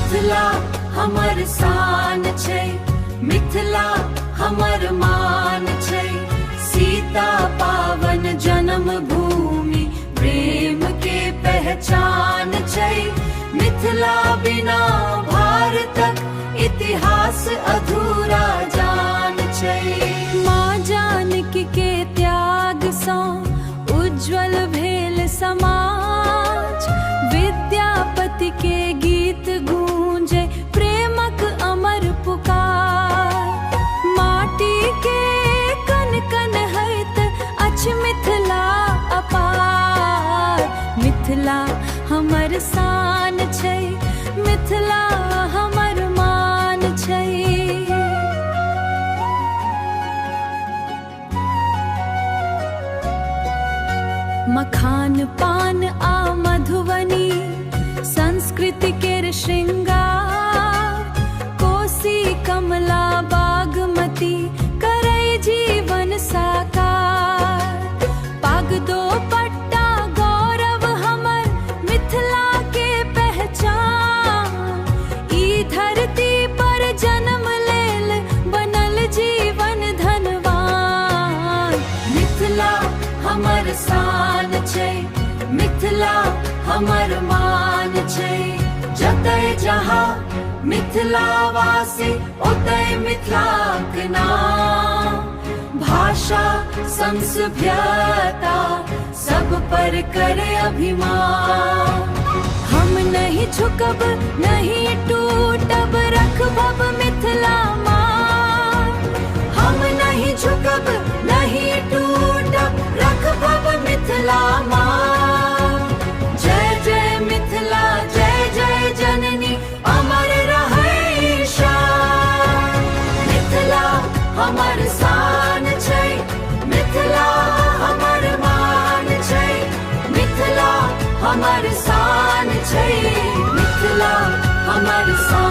मिथिला हमर शान छै, मिथिला हमर मान छै। सीता पावन जन्म भूमि, प्रेम के पहचान छै। मिथिला बिना भारतक इतिहास अधूरा जान छै। माँ जानकी के त्याग सँ उज्जवल भेल समाज। विद्यापति के गीत गूंजे, प्रेमक अमर पुकार। माटी के कण कण होइत अछि मिथिला अपार। मिथिला हमर शान छै, मिथिला हमर मान छै। मखान, पान आ मधुबनी संस्कृति केर श्रृंगार। कोसी, कमला, बागमती करै जीवन साकार। पाग, दोपट्टा गौरव हमर, मिथिला के पहचान। ई धरती पर जन्म लेल बनल जीवन धनवान। मिथिला हमर शान छै, मिथिला हमर मान छै। जतय जहाँ मिथिलावासी, ओतय मिथिलाक नाम। भाषा, सभ्यता सब पर करे अभिमान। हम नहीं झुकब, नहीं टूटब, रखब मिथिला मान। हम नहीं झुकब, नहीं टूटब, रखब मिथिला मान। जय जय मिथिला, जय जय जननी, अमर रहै शान। मिथिला हमर शान छै, मिथिला हमर मान छै। मिथिला हमर शान छै, मिथिला हमर शान।